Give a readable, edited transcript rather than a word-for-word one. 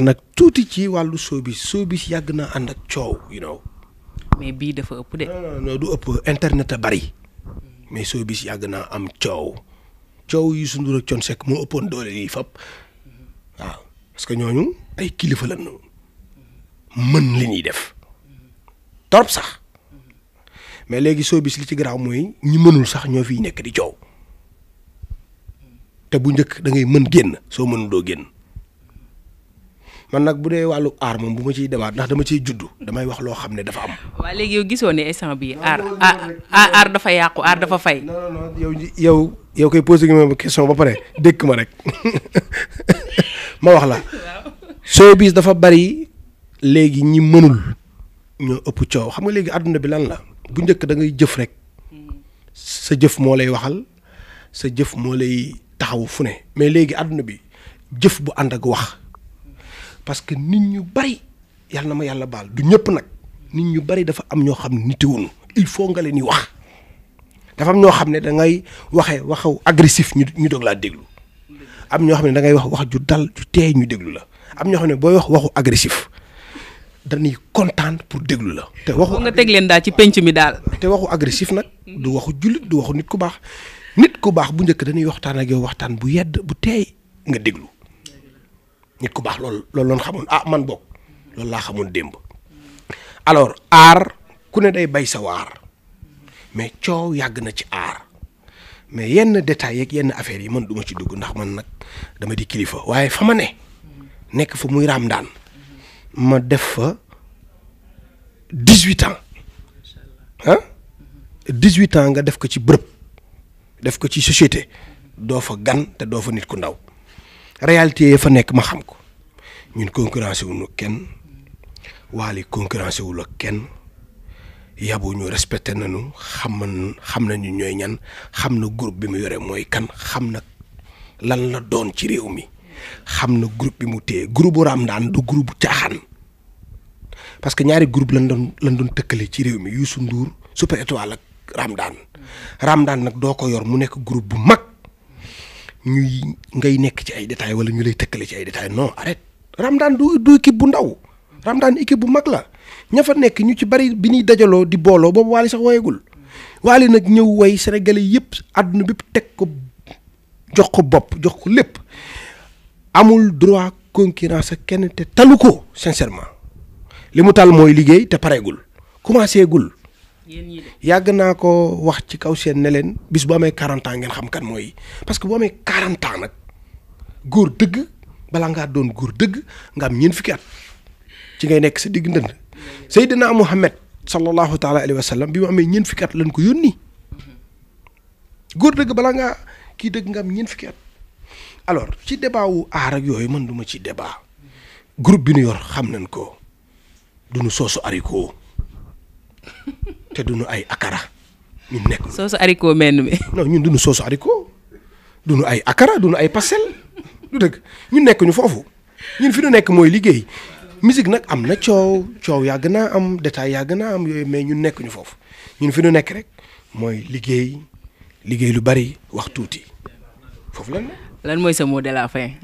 nag tuuti ci wàllu showbiz yàgg naa ànd ak coow mais bii dafa ëpp de. non du ëpp internet a bari mais showbiz yàgg naa am coow Youssou Ndour ak Thione Seck moo ëppoon doole lii fap waaw parce que ñooñu ay kilifa lañu mën li ñuy def torop sax mais léegi showbiz li ci garaaw mooy ñi mënul sax ñoo fiy nekk di coow te bu njëkk da ngay mën génn soo mënul doo génn man nag bu dee wàllu aar moom bu ma ciy demaat ndax dama ciy juddu damay wax loo xam ne dafa am. waaw léegi yow gisoo ne instant bii aar dafa yàqu aar dafa fay. non yow koy posé nga ma question ba pare dégg ma rek ma wax la. showbiz dafa bari léegi ñi mënul ñoo ëpp coow xam nga léegi àdduna bi lan la bu njëkk da ngay jëf rek sa jëf moo lay waxal sa jëf moo lay taxaw fu ne mais léegi àdduna bi jëf bu ànd ak wax. parce que nit ñu bari yàlla na ma yàlla baal du ñëpp nag nit ñu bari dafa am ñoo xam ne nitewuñu il faut nga leen di wax dafa am ñoo xam ne da ngay waxu agressif ñu doog laa déglu am ñoo xam ne da ngay wax ju dal ju teey ñu déglu la am ñoo xam ne booy wax waxu agressif dañuy kontaan pour déglu la. te waxu nga teg leen daal ci penc mi daal. te waxu agressif nag du waxu jullit du waxu nit ku baax bu njëkk dañuy waxtaan ak yow waxtaan bu yedd bu teey nga déglu. nit ku baax loolu loon xamoon man bokk loolu laa xamoon démb alors aar ku ne day bay sa waar mais coow yàgg na ci aar mais yenn détails yeeg yenn affaires yi man duma ci dugg ndax man nag dama di kilifa waaye fa ma nekk fa muy Ramadaan ma def fa 18 ans 18 ans nga def ko ci bërëb def ko ci société doo fa gan te doo fa nit ku ndaw réalité yi fa nekk ma xam ko ñun concurrencé wuñu kenn Wally concurrencé wul ak kenn yabu ñu respecté nañu xam nañu ñooy ñan xam na groupe bi mu yore mooy kan xam na lan la doon ci réew mi xam na groupe bi mu téye groupe bu Ramadaan du groupe bu caaxaan parce que ñaari groupe lan doon tëkkale ci réew mi Youssou Ndour Super Étoile ak Ramadaan nag doo ko yor mu nekk groupe bu mag ngay nekk ci ay détails wala ñu lay tëkkale ci ay détails non arrête Ramadaan du équipe bu ndaw Ramadaan équipe bu mag la ña fa nekk ñu ci bari bi ñuy dajaloo di booloo boobu Wally sax woyegul Wally nag ñëw way Sénégalais yëpp àdduna bépp teg ko jox ko bopp jox ko lépp amul droit concurrence ak kenn te talu ko sincèrement li mu tal mooy liggéey te pareegul commencé gul yàgg naa ko wax ci kaw seen ne leen bis bu amee 40 ans ngeen xam kan mooy parce que bu amee 40 ans nag góor dëgg balaa ngaa doon góor dëgg nga am ñeent fukki at ci ngay nekk sa digg ndënd Seydina Muhammad sallallahu taala alayhi wa sallam bi mu amee ñeent fukki at lañ ko yónni góor dëgg balaa ngaa kii dëgg nga am ñeent fukki at alors ci débat wu aar ak yooyu man du ma ci débat groupe bi nu yor xam nañ ko duñu soosu haricot te duñu ay Akara ñun nekk. soosu haricot menn mi. non ñun duñu soosu haricot duñu ay Akara duñu ay pastel du dëgg ñun nekk ñu foofu ñun fi ñu nekk mooy liggéey musique nag am na coow yàgg naa am détail yàgg naa am yooyu mais ñun nekk ñu foofu ñun fi ñu nekk rek mooy liggéey lu bari wax tuuti foofu lan mooy sa mot de la fin.